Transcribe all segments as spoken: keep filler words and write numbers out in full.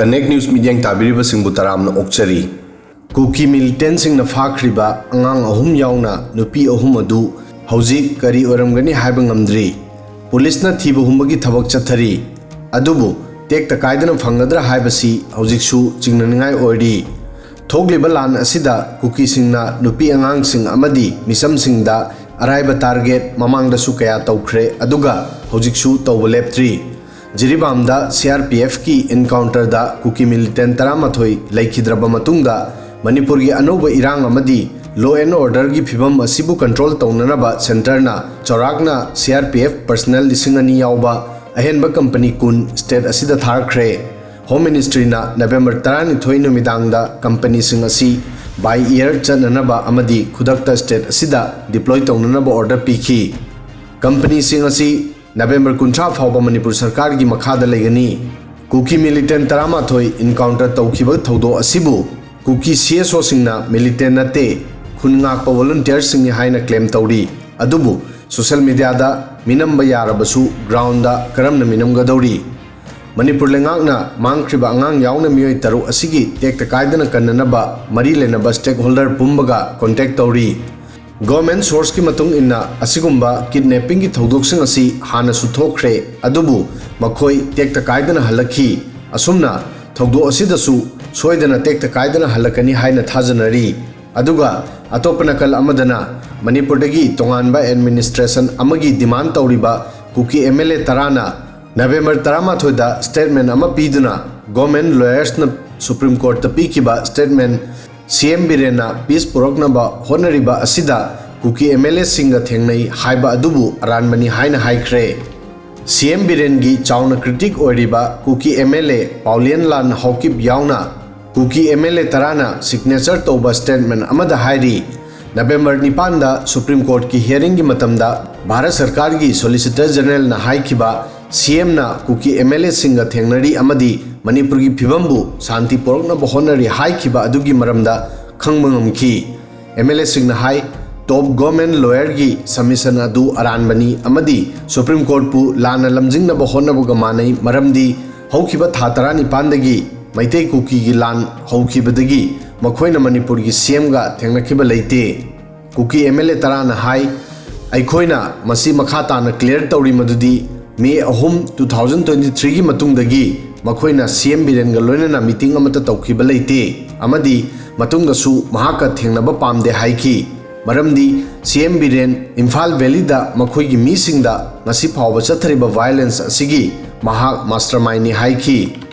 Connect News ꯃꯤꯠꯌꯦꯡ ꯇꯥꯕꯤꯔꯤꯕꯁꯤꯡꯕꯨ ꯇꯔꯥꯝꯅ ꯑꯣꯛꯆꯔꯤ꯫ ꯀꯨꯀꯤ ꯃꯤꯂꯤꯇꯦꯟꯁꯤꯡꯅ ꯐꯥꯈ꯭ꯔꯤꯕ ꯑꯉꯥꯡ ꯑꯍꯨꯝ ꯌꯥꯎꯅ ꯅꯨꯄꯤ ꯑꯍꯨꯝ ꯑꯗꯨ ꯍꯧꯖꯤꯛ ꯀꯔꯤ ꯑꯣꯏꯔꯝꯒꯅꯤ ꯍꯥꯏꯕ ꯉꯝꯗ꯭ꯔꯤ꯫ ꯄꯨꯂꯤꯁꯅ ꯊꯤꯕ ꯍꯨꯝꯕꯒꯤ ꯊꯕꯛ ꯆꯠꯊꯔꯤ꯫ ꯑꯗꯨꯕꯨ ꯇꯦꯛꯇ ꯀꯥꯏꯗꯅ ꯐꯪꯒꯗ꯭ꯔꯥ ꯍꯥꯏꯕꯁꯤ ꯍꯧꯖꯤꯛꯁꯨ ꯆꯤꯡꯅꯅꯤꯡꯉꯥꯏ ꯑꯣꯏꯔꯤ꯫ ꯊꯣꯛꯂꯤꯕ ꯂꯥꯟ ꯑꯁꯤꯗ ꯀꯨꯀꯤꯁꯤꯡꯅ ꯅꯨꯄꯤ ꯑꯉꯥꯡꯁꯤꯡ ꯑꯃꯗꯤ ꯃꯤꯆꯝꯁꯤꯡꯗ ꯑꯔꯥꯏꯕ ꯇꯥꯔꯒꯦꯠ ꯃꯃꯥꯡꯗꯁꯨ ꯀꯌꯥ ꯇꯧꯈ꯭ꯔꯦ, ꯑꯗꯨꯒ ꯍꯧꯖꯤꯛꯁꯨ ꯇꯧꯕ ꯂꯦꯞꯇ꯭ꯔꯤ꯫ ꯖꯤꯔꯤꯕꯥꯝꯗ ꯁꯤ ꯑꯥꯔ ꯄꯤ ꯑꯦꯐꯀꯤ ꯏꯟꯀꯥꯎꯟꯇꯔꯗ ꯀꯨꯀꯤ ꯃꯤꯂꯤꯇꯦꯟ ꯇꯔꯥꯃꯥꯊꯣꯏ ꯂꯩꯈꯤꯗ꯭ꯔꯕ ꯃꯇꯨꯡꯗ, ꯃꯅꯤꯄꯨꯔꯒꯤ ꯑꯅꯧꯕ ꯏꯔꯥꯡ ꯑꯃꯗꯤ law and orderꯒꯤ ꯐꯤꯕꯝ ꯑꯁꯤꯕꯨ ꯀꯟꯇ꯭ꯔꯣꯜ ꯇꯧꯅꯅꯕ ꯁꯦꯟꯇꯔꯅ ꯆꯥꯎꯔꯥꯛꯅ C R P F personal ꯂꯤꯁꯤꯡ ꯑꯅꯤ ꯌꯥꯎꯕ ꯑꯍꯦꯟꯕ ꯀꯝꯄꯅꯤ ꯀꯨꯟ ꯁ꯭ꯇꯦꯠ ꯑꯁꯤꯗ ꯊꯥꯔꯛꯈ꯭ꯔꯦ꯫ ꯍꯣꯝ ꯃꯤꯅꯤꯁꯇ꯭ꯔꯤꯅ ꯅꯕꯦꯝꯕꯔ ꯇꯔꯥꯅꯤꯊꯣꯏ ꯅꯨꯃꯤꯗꯥꯡꯗ ꯀꯝꯄꯅꯤꯁꯤꯡ ꯑꯁꯤ by air ꯆꯠꯅꯅꯕ ꯑꯃꯗꯤ ꯈꯨꯗꯛꯇ ꯁ꯭ꯇꯦꯠ ꯑꯁꯤꯗ ꯗꯤꯄ꯭ꯂꯣꯏ ꯇꯧꯅꯅꯕ ꯑꯣꯔꯗꯔ ꯄꯤꯈꯤ꯫ ꯀꯝꯄꯅꯤꯁꯤꯡ ꯑꯁꯤ ꯅꯕꯦꯝꯕꯔ ꯀꯨꯟꯊ꯭ꯔꯥ ꯐꯥꯎꯕ ꯃꯅꯤꯄꯨꯔ ꯁꯔꯀꯥꯔꯒꯤ ꯃꯈꯥꯗ ꯂꯩꯒꯅꯤ꯫ ꯀꯨꯀꯤ ꯃꯤꯂꯤꯇꯦꯟ ꯇꯔꯥꯃꯥꯊꯣꯏ ꯏꯟꯀꯥꯎꯟꯇꯔ ꯇꯧꯈꯤꯕ ꯊꯧꯗꯣꯛ ꯑꯁꯤꯕꯨ ꯀꯨꯀꯤ ꯁꯤ ꯑꯦꯁ ꯑꯣꯁꯤꯡꯅ ꯃꯤꯂꯤꯇꯦꯟ ꯅꯠꯇꯦ, ꯈꯨꯟ ꯉꯥꯛꯄ ꯚꯣꯂꯨꯟꯇꯤꯌꯔꯁꯤꯡꯅꯤ ꯍꯥꯏꯅ ꯀ꯭ꯂꯦꯝ ꯇꯧꯔꯤ꯫ ꯑꯗꯨꯕꯨ ꯁꯣꯁꯤꯌꯦꯜ ꯃꯤꯗꯤꯌꯥꯗ ꯃꯤꯅꯝꯕ ꯌꯥꯔꯕꯁꯨ ꯒ꯭ꯔꯥꯎꯟꯗ ꯀꯔꯝꯅ ꯃꯤꯅꯝꯒꯗꯧꯔꯤ? ꯃꯅꯤꯄꯨꯔ ꯂꯩꯉꯥꯛꯅ ꯃꯥꯡꯈ꯭ꯔꯤꯕ ꯑꯉꯥꯡ ꯌꯥꯎꯅ ꯃꯤꯑꯣꯏ ꯇꯔꯨꯛ ꯑꯁꯤꯒꯤ ꯇꯦꯛꯇ ꯀꯥꯏꯗꯅ ꯀꯟꯅꯅꯕ ꯃꯔꯤ ꯂꯩꯅꯕ ꯁ꯭ꯇꯦꯛꯍꯣꯜꯗꯔ ꯄꯨꯝꯕꯒ ꯀꯣꯟꯇꯦꯛ ꯇꯧꯔꯤ꯫ ꯒꯣꯔꯃꯦꯟ ꯁꯣꯔꯁꯀꯤ ꯃꯇꯨꯡ ꯏꯟꯅ, ꯑꯁꯤꯒꯨꯝꯕ ꯀꯤꯗꯅꯦꯄꯤꯡꯒꯤ ꯊꯧꯗꯣꯛꯁꯤꯡ ꯑꯁꯤ ꯍꯥꯟꯅꯁꯨ ꯊꯣꯛꯈ꯭ꯔꯦ, ꯑꯗꯨꯕꯨ ꯃꯈꯣꯏ ꯇꯦꯛꯇ ꯀꯥꯏꯗꯅ ꯍꯜꯂꯛꯈꯤ꯫ ꯑꯁꯨꯝꯅ ꯊꯧꯗꯣꯛ ꯑꯁꯤꯗꯁꯨ ꯁꯣꯏꯗꯅ ꯇꯦꯛꯇ ꯀꯥꯏꯗꯅ ꯍꯜꯂꯛꯀꯅꯤ ꯍꯥꯏꯅ ꯊꯥꯖꯅꯔꯤ꯫ ꯑꯗꯨꯒ ꯑꯇꯣꯞꯄ ꯅꯥꯀꯜ ꯑꯃꯗꯅ, ꯃꯅꯤꯄꯨꯔꯗꯒꯤ ꯇꯣꯉꯥꯟꯕ ꯑꯦꯗꯃꯤꯅꯤꯁꯇ꯭ꯔꯦꯁꯟ ꯑꯃꯒꯤ ꯗꯤꯃꯥꯟ ꯇꯧꯔꯤꯕ ꯀꯨꯀꯤ ꯑꯦꯝ ꯑꯦꯜ ꯑꯦ ꯇꯔꯥꯅ ꯅꯕꯦꯝꯕꯔ ꯇꯔꯥꯃꯥꯊꯣꯏꯗ ꯁ꯭ꯇꯦꯠꯃꯦꯟ ꯑꯃ ꯄꯤꯗꯨꯅ ꯒꯣꯔꯃꯦꯟ ꯂꯣꯌꯔꯁꯅ ꯁꯨꯄ꯭ꯔꯤꯝ ꯀꯣꯔꯠꯇ ꯄꯤꯈꯤꯕ ꯁ꯭ꯇꯦꯠꯃꯦꯟ, ꯁꯤ ꯑꯦꯝ ꯕꯤꯔꯦꯟꯅ ꯄꯤꯁ ꯄꯨꯔꯛꯅꯕ ꯍꯣꯠꯅꯔꯤꯕ ꯑꯁꯤꯗ ꯀꯨꯀꯤ ꯑꯦꯝ ꯑꯦꯜ ꯑꯦꯁꯤꯡꯒ ꯊꯦꯡꯅꯩ ꯍꯥꯏꯕ ꯑꯗꯨꯕꯨ ꯑꯔꯥꯟꯕꯅꯤ ꯍꯥꯏꯅ ꯍꯥꯏꯈ꯭ꯔꯦ꯫ ꯁꯤ ꯑꯦꯝ ꯕꯤꯔꯦꯟꯒꯤ ꯆꯥꯎꯅ ꯀ꯭ꯔꯤꯇꯤꯛ ꯑꯣꯏꯔꯤꯕ ꯀꯨꯀꯤ ꯑꯦꯝ ꯑꯦꯜ ꯑꯦ ꯄꯥꯎꯂꯦꯟꯂꯥꯜ ꯍꯥꯎꯀꯤꯞ ꯌꯥꯎꯅ ꯀꯨꯀꯤ ꯑꯦꯝ ꯑꯦꯜ ꯑꯦ ꯇꯔꯥꯅ ꯁꯤꯒꯅꯦꯆꯔ ꯇꯧꯕ ꯁ꯭ꯇꯦꯠꯃꯦꯟ ꯑꯃꯗ ꯍꯥꯏꯔꯤ, ꯅꯕꯦꯝꯕꯔ ꯅꯤꯄꯥꯟꯗ ꯁꯨꯄ꯭ꯔꯤꯝ ꯀꯣꯔꯠꯀꯤ ꯍꯤꯌꯔꯤꯡꯒꯤ ꯃꯇꯝꯗ ꯚꯥꯔꯠ ꯁꯔꯀꯥꯔꯒꯤ ꯁꯣꯂꯤꯁꯤꯇꯔ ꯖꯦꯅꯔꯦꯜꯅ ꯍꯥꯏꯈꯤꯕ, ꯁꯤ ꯑꯦꯝꯅ ꯀꯨꯀꯤ ꯑꯦꯝ ꯑꯦꯜ ꯑꯦꯁꯤꯡꯒ ꯊꯦꯡꯅꯔꯤ ꯑꯃꯗꯤ ꯃꯅꯤꯄꯨꯔꯒꯤ ꯐꯤꯕꯝꯕꯨ ꯁꯥꯟꯇꯤ ꯄꯨꯔꯛꯅꯕ ꯍꯣꯠꯅꯔꯤ ꯍꯥꯏꯈꯤꯕ ꯑꯗꯨꯒꯤ ꯃꯔꯝꯗ ꯈꯪꯕ ꯉꯝꯈꯤ꯫ ꯑꯦꯝ ꯑꯦꯜ ꯑꯦꯁꯤꯡꯅ ꯍꯥꯏ, ꯇꯣꯞ ꯒꯣꯔꯃꯦꯟ ꯂꯣꯌꯔꯒꯤ ꯁꯕꯃꯤꯁꯟ ꯑꯗꯨ ꯑꯔꯥꯟꯕꯅꯤ ꯑꯃꯗꯤ ꯁꯨꯄ꯭ꯔꯤꯝ ꯀꯣꯔꯠꯄꯨ ꯂꯥꯟꯅ ꯂꯝꯖꯤꯡꯅꯕ ꯍꯣꯠꯅꯕꯒ ꯃꯥꯟꯅꯩ, ꯃꯔꯝꯗꯤ ꯍꯧꯈꯤꯕ ꯊꯥ ꯇꯔꯥꯅꯤꯄꯥꯟꯗꯒꯤ ꯃꯩꯇꯩ ꯀꯨꯀꯤꯒꯤ ꯂꯥꯟ ꯍꯧꯈꯤꯕꯗꯒꯤ ꯃꯈꯣꯏꯅ ꯃꯅꯤꯄꯨꯔꯒꯤ ꯁꯤ ꯑꯦꯝꯒ ꯊꯦꯡꯅꯈꯤꯕ ꯂꯩꯇꯦ꯫ ꯀꯨꯀꯤ ꯑꯦꯝ ꯑꯦꯜ ꯑꯦ ꯇꯔꯥꯅ ꯍꯥꯏ, ꯑꯩꯈꯣꯏꯅ ꯃꯁꯤ ꯃꯈꯥ ꯇꯥꯅ ꯀ꯭ꯂꯤꯌꯥꯔ ꯇꯧꯔꯤ ꯃꯗꯨꯗꯤ ꯃꯦ ꯑꯍꯨꯝ, ꯇꯨ ꯊꯥꯎꯖꯟ ꯇ꯭ꯋꯦꯟꯇꯤ ꯊ꯭ꯔꯤꯒꯤ ꯃꯇꯨꯡꯗꯒꯤ ꯃꯈꯣꯏꯅ ꯁꯤ ꯑꯦꯝ ꯕꯤꯔꯦꯟꯒ ꯂꯣꯏꯅꯅ ꯃꯤꯇꯤꯡ ꯑꯃꯠꯇ ꯇꯧꯈꯤꯕ ꯂꯩꯇꯦ ꯑꯃꯗꯤ ꯃꯇꯨꯡꯗꯁꯨ ꯃꯍꯥꯛꯀ ꯊꯦꯡꯅꯕ ꯄꯥꯝꯗꯦ ꯍꯥꯏꯈꯤ꯫ ꯃꯔꯝꯗꯤ ꯁꯤ ꯑꯦꯝ ꯕꯤꯔꯦꯟ ꯏꯝꯐꯥꯜ ꯚꯦꯂꯤꯗ ꯃꯈꯣꯏꯒꯤ ꯃꯤꯁꯤꯡꯗ ꯉꯁꯤ ꯐꯥꯎꯕ ꯆꯠꯊꯔꯤꯕ ꯚꯥꯏꯑꯣꯂꯦꯟꯁ ꯑꯁꯤꯒꯤ ꯃꯍꯥꯛ ꯃꯥꯁꯇꯔ ꯃꯥꯏꯟꯅꯤ ꯍꯥꯏꯈꯤ꯫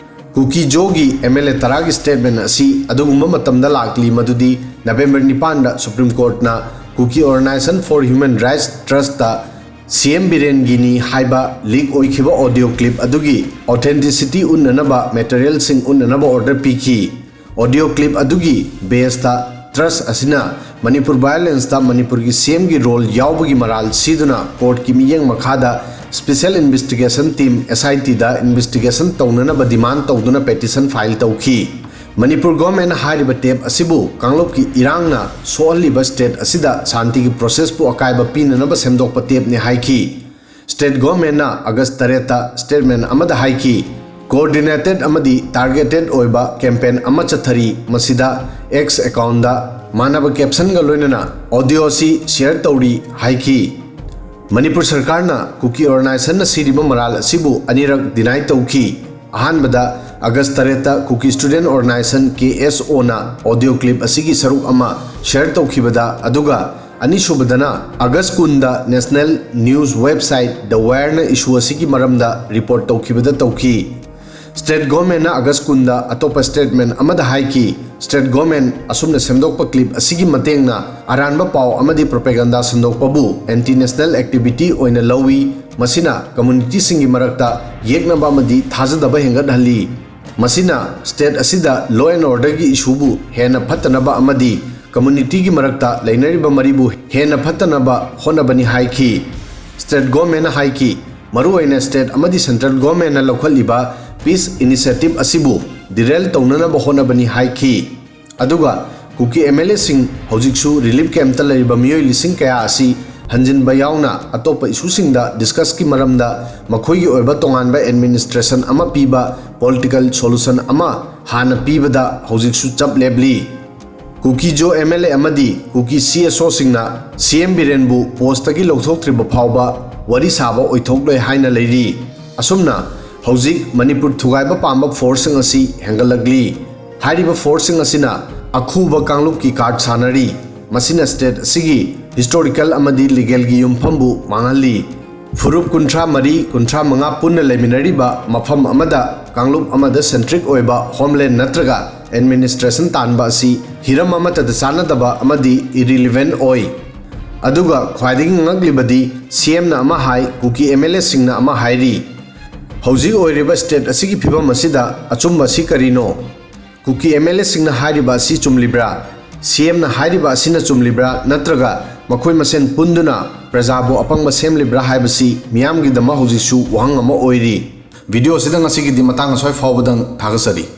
ꯀꯨꯀꯤ ꯖꯣꯒꯤ ꯑꯦꯝ ꯑꯦꯜ ꯑꯦ ꯇꯔꯥꯒꯤ ꯁ꯭ꯇꯦꯠꯃꯦꯟ ꯑꯁꯤ ꯑꯗꯨꯒꯨꯝꯕ ꯃꯇꯝꯗ ꯂꯥꯛꯂꯤ ꯃꯗꯨꯗꯤ ꯅꯕꯦꯝꯕꯔ ꯅꯤꯄꯥꯟꯗ ꯁꯨꯄ꯭ꯔꯤꯝ ꯀꯣꯔꯠꯅ ꯀꯨꯀꯤ organisation four human rights trust ꯁꯤ ꯑꯦꯝ ꯕꯤꯔꯦꯟꯒꯤꯅꯤ ꯍꯥꯏꯕ ꯂꯤꯛ ꯑꯣꯏꯈꯤꯕ ꯑꯣꯗꯤꯑꯣ ꯀ꯭ꯂꯤꯞ ꯑꯗꯨꯒꯤ ꯑꯣꯊꯦꯟꯇꯤꯁꯤꯇꯤ ꯎꯠꯅꯅꯕ ꯃꯦꯇꯔꯤꯌꯦꯜꯁꯤꯡ ꯎꯠꯅꯅꯕ ꯑꯣꯔꯗꯔ ꯄꯤꯈꯤ꯫ ꯑꯣꯗꯤꯑꯣ ꯀ꯭ꯂꯤꯞ ꯑꯗꯨꯒꯤ ꯕꯦꯁꯇ ꯇ꯭ꯔꯁ ꯑꯁꯤꯅ ꯃꯅꯤꯄꯨꯔ ꯚꯥꯏꯑꯣꯂꯦꯟꯁꯇ ꯃꯅꯤꯄꯨꯔꯒꯤ ꯁꯤ ꯑꯦꯝꯒꯤ ꯔꯣꯜ ꯌꯥꯎꯕꯒꯤ ꯃꯔꯥꯜ ꯁꯤꯗꯨꯅ ꯀꯣꯔꯠꯀꯤ ꯃꯤꯠꯌꯦꯡ ꯃꯈꯥꯗ ꯁ꯭ꯄꯦꯁꯦꯜ ꯏꯟꯚꯦꯁꯇꯤꯒꯦꯁꯟ ꯇꯤꯝ, ꯑꯦꯁ ꯑꯥꯏ ꯇꯤꯗ ꯏꯟꯚꯦꯁꯇꯤꯒꯦꯁꯟ ꯇꯧꯅꯅꯕ ꯗꯤꯃꯥꯟ ꯇꯧꯗꯨꯅ ꯄꯦꯇꯤꯁꯟ ꯐꯥꯏꯜ ꯇꯧꯈꯤ꯫ ꯃꯅꯤꯄꯨꯔ ꯒꯣꯔꯃꯦꯟꯅ ꯍꯥꯏꯔꯤꯕ ꯇꯦꯞ ꯑꯁꯤꯕꯨ ꯀꯥꯡꯂꯨꯞꯀꯤ ꯏꯔꯥꯡꯅ ꯁꯣꯛꯍꯜꯂꯤꯕ ꯁ꯭ꯇꯦꯠ ꯑꯁꯤꯗ ꯁꯥꯟꯇꯤꯒꯤ ꯄ꯭ꯔꯣꯁꯦꯁꯄꯨ ꯑꯀꯥꯏꯕ ꯄꯤꯅꯅꯕ ꯁꯦꯝꯗꯣꯛꯄ ꯇꯦꯞꯅꯤ ꯍꯥꯏꯈꯤ꯫ ꯁ꯭ꯇꯦꯠ ꯒꯣꯔꯃꯦꯟꯅ ꯑꯥꯒꯁ ꯇꯔꯦꯠꯇ ꯁ꯭ꯇꯦꯠꯃꯦꯟ ꯑꯃꯗ ꯍꯥꯏꯈꯤ, ꯀꯣꯑꯣꯔꯗꯤꯅꯦꯇꯦꯗ ꯑꯃꯗꯤ ꯇꯥꯔꯒꯦꯇꯦꯗ ꯑꯣꯏꯕ ꯀꯦꯝꯄꯦꯟ ꯑꯃ ꯆꯠꯊꯔꯤ, ꯃꯁꯤꯗ ꯑꯦꯛꯁ ꯑꯦꯀꯥꯎꯟꯗ ꯃꯥꯟꯅꯕ ꯀꯦꯞꯁꯟꯒ ꯂꯣꯏꯅꯅ ꯑꯣꯗꯤꯑꯣ ꯑꯁꯤ ꯁꯤꯌꯔ ꯇꯧꯔꯤ ꯍꯥꯏꯈꯤ꯫ ꯃꯅꯤꯄꯨꯔ ꯁꯔꯀꯥꯔꯅ ꯀꯨꯀꯤ ꯑꯣꯔꯒꯅꯥꯏꯖꯦꯁꯟꯅ ꯁꯤꯔꯤꯕ ꯃꯔꯥꯜ ꯑꯁꯤꯕꯨ ꯑꯅꯤꯔꯛ ꯗꯤꯅꯥꯏ ꯇꯧꯈꯤ꯫ ꯑꯍꯥꯟꯕꯗ ꯑꯥꯒꯁ ꯇꯔꯦꯠꯇ ꯀꯨꯀꯤ ꯁ꯭ꯇꯨꯗꯦꯟ ꯑꯣꯔꯒꯅꯥꯏꯖꯦꯁꯟ, ꯀꯦ ꯑꯦꯁ ꯑꯣꯅ ꯑꯣꯗꯤꯑꯣ ꯀ꯭ꯂꯤꯞ ꯑꯁꯤꯒꯤ ꯁꯔꯨꯛ ꯑꯃ ꯁꯤꯌꯔ ꯇꯧꯈꯤꯕꯗ, ꯑꯗꯨꯒ ꯑꯅꯤꯁꯨꯕꯗꯅ ꯑꯥꯒꯁ ꯀꯨꯟꯗ ꯅꯦꯁꯅꯦꯜ ꯅ꯭ꯌꯨꯁ ꯋꯦꯕꯁꯥꯏꯠ ꯗ ꯋꯥꯌꯔꯅ ꯏꯁꯨ ꯑꯁꯤꯒꯤ ꯃꯔꯝꯗ ꯔꯤꯄꯣꯔꯠ ꯇꯧꯈꯤꯕꯗ ꯇꯧꯈꯤ꯫ ꯁ꯭ꯇꯦꯠ ꯒꯣꯔꯃꯦꯟꯅ ꯑꯥꯒꯁ ꯀꯨꯟꯗ ꯑꯇꯣꯞꯄ ꯁ꯭ꯇꯦꯠꯃꯦꯟ ꯑꯃꯗ ꯍꯥꯏꯈꯤ, ꯁ꯭ꯇꯦꯠ ꯒꯣꯔꯃꯦꯟ ꯑꯁꯨꯝꯅ ꯁꯦꯝꯗꯣꯛꯄ ꯀ꯭ꯂꯤꯞ ꯑꯁꯤꯒꯤ ꯃꯇꯦꯡꯅ ꯑꯔꯥꯟꯕ ꯄꯥꯎ ꯑꯃꯗꯤ ꯄ꯭ꯔꯣꯄꯦꯒꯟꯗꯥ ꯁꯟꯗꯣꯛꯄꯕꯨ ꯑꯦꯟꯇꯤ ꯅꯦꯁꯅꯦꯜ ꯑꯦꯛꯇꯤꯚꯤꯇꯤ ꯑꯣꯏꯅ ꯂꯧꯏ, ꯃꯁꯤꯅ ꯀꯝꯃ꯭ꯌꯨꯅꯤꯇꯤꯁꯤꯡꯒꯤ ꯃꯔꯛꯇ ꯌꯦꯛꯅꯕ ꯑꯃꯗꯤ ꯊꯥꯖꯗꯕ ꯍꯦꯟꯒꯠꯍꯜꯂꯤ꯫ ꯃꯁꯤꯅ ꯁ꯭ꯇꯦꯠ ꯑꯁꯤꯗ ꯂꯣ ꯑꯦꯟ ꯑꯣꯔꯗꯔꯒꯤ ꯏꯁꯨꯕꯨ ꯍꯦꯟꯅ ꯐꯠꯇꯅꯕ ꯑꯃꯗꯤ ꯀꯝꯃ꯭ꯌꯨꯅꯤꯇꯤꯒꯤ ꯃꯔꯛꯇ ꯂꯩꯅꯔꯤꯕ ꯃꯔꯤꯕꯨ ꯍꯦꯟꯅ ꯐꯠꯇꯅꯕ ꯍꯣꯠꯅꯕꯅꯤ ꯍꯥꯏꯈꯤ꯫ ꯁ꯭ꯇꯦꯠ ꯒꯣꯔꯃꯦꯟꯅ ꯍꯥꯏꯈꯤ, ꯃꯔꯨꯑꯣꯏꯅ ꯁ꯭ꯇꯦꯠ ꯑꯃꯗꯤ ꯁꯦꯟꯇ꯭ꯔꯦꯜ ꯒꯣꯔꯃꯦꯟꯅ ꯂꯧꯈꯠꯂꯤꯕ ꯄꯤꯁ ꯏꯅꯤꯁꯤꯌꯦꯇꯤꯚ ꯑꯁꯤꯕꯨ ꯗꯤꯔꯦꯜ ꯇꯧꯅꯅꯕ ꯍꯣꯠꯅꯕꯅꯤ ꯍꯥꯏꯈꯤ꯫ ꯑꯗꯨꯒ ꯀꯨꯀꯤ ꯑꯦꯝ ꯑꯦꯜ ꯑꯦꯁꯤꯡ ꯍꯧꯖꯤꯛꯁꯨ ꯔꯤꯂꯤꯐ ꯀꯦꯝꯞꯇ ꯂꯩꯔꯤꯕ ꯃꯤꯑꯣꯏ ꯂꯤꯁꯤꯡ ꯀꯌꯥ ꯑꯁꯤ ꯍꯟꯖꯤꯟꯕ ꯌꯥꯎꯅ ꯑꯇꯣꯞꯄ ꯏꯁꯨꯁꯤꯡꯗ ꯗꯤꯁꯀꯁꯀꯤ ꯃꯔꯝꯗ ꯃꯈꯣꯏꯒꯤ ꯑꯣꯏꯕ ꯇꯣꯉꯥꯟꯕ ꯑꯦꯗꯃꯤꯅꯤꯁꯇ꯭ꯔꯦꯁꯟ ꯑꯃ ꯄꯤꯕ ꯄꯣꯂꯤꯇꯤꯀꯦꯜ ꯁꯣꯂꯨꯁꯟ ꯑꯃ ꯍꯥꯟꯅ ꯄꯤꯕꯗ ꯍꯧꯖꯤꯛꯁꯨ ꯆꯞ ꯂꯦꯞꯂꯤ꯫ ꯀꯨꯀꯤꯖꯣ ꯑꯦꯝ ꯑꯦꯜ ꯑꯦ ꯑꯃꯗꯤ ꯀꯨꯀꯤ ꯁꯤ ꯑꯦꯁ ꯑꯣꯁꯤꯡꯅ ꯁꯤ ꯑꯦꯝ ꯕꯤꯔꯦꯟꯕꯨ ꯄꯣꯁꯇꯒꯤ ꯂꯧꯊꯣꯛꯇ꯭ꯔꯤꯕ ꯐꯥꯎꯕ ꯋꯥꯔꯤ ꯁꯥꯕ ꯑꯣꯏꯊꯣꯛꯂꯣꯏ ꯍꯥꯏꯅ ꯂꯩꯔꯤ꯫ ꯑꯁꯨꯝꯅ ꯍꯧꯖꯤꯛ ꯃꯅꯤꯄꯨꯔ ꯊꯨꯒꯥꯏꯕ ꯄꯥꯝꯕ ꯐꯣꯔꯁꯁꯤꯡ ꯑꯁꯤ ꯍꯦꯟꯒꯠꯂꯛꯂꯤ꯫ ꯍꯥꯏꯔꯤꯕ ꯐꯣꯔꯁꯁꯤꯡ ꯑꯁꯤꯅ ꯑꯈꯨꯕ ꯀꯥꯡꯂꯨꯞꯀꯤ ꯀꯥꯔꯗ ꯁꯥꯟꯅꯔꯤ꯫ ꯃꯁꯤꯅ ꯁ꯭ꯇꯦꯠ ꯑꯁꯤꯒꯤ ꯍꯤꯁꯇꯣꯔꯤꯀꯦꯜ ꯑꯃꯗꯤ ꯂꯤꯒꯦꯜꯒꯤ ꯌꯨꯝꯐꯝꯕꯨ ꯃꯥꯡꯍꯜꯂꯤ꯫ ꯐꯨꯔꯨꯞ ꯀꯨꯟꯊ꯭ꯔꯥ ꯃꯔꯤ, ꯀꯨꯟꯊ꯭ꯔꯥ ꯃꯉꯥ ꯄꯨꯟꯅ ꯂꯩꯃꯤꯟꯅꯔꯤꯕ ꯃꯐꯝ ꯑꯃꯗ ꯀꯥꯡꯂꯨꯞ ꯑꯃꯗ ꯁꯦꯟꯇ꯭ꯔꯤꯛ ꯑꯣꯏꯕ ꯍꯣꯝꯂꯦꯟ ꯅꯠꯇ꯭ꯔꯒ ꯑꯦꯗꯃꯤꯅꯤꯁꯇ꯭ꯔꯦꯁꯟ ꯇꯥꯟꯕ ꯑꯁꯤ ꯍꯤꯔꯝ ꯑꯃꯠꯇꯗ ꯆꯥꯟꯅꯗꯕ ꯑꯃꯗꯤ ꯏꯔꯤꯂꯤꯚꯦꯟ ꯑꯣꯏ꯫ ꯑꯗꯨꯒ ꯈ꯭ꯋꯥꯏꯗꯒꯤ ꯉꯛꯂꯤꯕꯗꯤ ꯁꯤ ꯑꯦꯝꯅ ꯑꯃ ꯍꯥꯏ, ꯀꯨꯀꯤ ꯑꯦꯝ ꯑꯦꯜ ꯑꯦꯁꯤꯡꯅ ꯑꯃ ꯍꯥꯏꯔꯤ꯫ ꯍꯧꯖꯤꯛ ꯑꯣꯏꯔꯤꯕ ꯁ꯭ꯇꯦꯠ ꯑꯁꯤꯒꯤ ꯐꯤꯕꯝ ꯑꯁꯤꯗ ꯑꯆꯨꯝꯕ ꯑꯁꯤ ꯀꯔꯤꯅꯣ? ꯀꯨꯀꯤ ꯑꯦꯝ ꯑꯦꯜ ꯑꯦꯁꯤꯡꯅ ꯍꯥꯏꯔꯤꯕ ꯑꯁꯤ ꯆꯨꯝꯂꯤꯕ꯭ꯔꯥ? ꯁꯤ ꯑꯦꯝꯅ ꯍꯥꯏꯔꯤꯕ ꯑꯁꯤꯅ ꯆꯨꯝꯂꯤꯕ꯭ꯔꯥ? ꯅꯠꯇ꯭ꯔꯒ ꯃꯈꯣꯏ ꯃꯁꯦꯟ ꯄꯨꯟꯗꯨꯅ ꯄ꯭ꯔꯖꯥꯕꯨ ꯑꯄꯪꯕ ꯁꯦꯝꯂꯤꯕ꯭ꯔꯥ ꯍꯥꯏꯕꯁꯤ ꯃꯤꯌꯥꯝꯒꯤꯗꯃꯛ ꯍꯧꯖꯤꯛꯁꯨ ꯋꯥꯍꯪ ꯑꯃ ꯑꯣꯏꯔꯤ꯫ ꯚꯤꯗꯤꯑꯣ ꯑꯁꯤꯗ ꯉꯁꯤꯒꯤꯗꯤ ꯃꯇꯥꯡ ꯑꯁ꯭ꯋꯥꯏ ꯐꯥꯎꯕꯗꯪ ꯊꯥꯒꯠꯆꯔꯤ꯫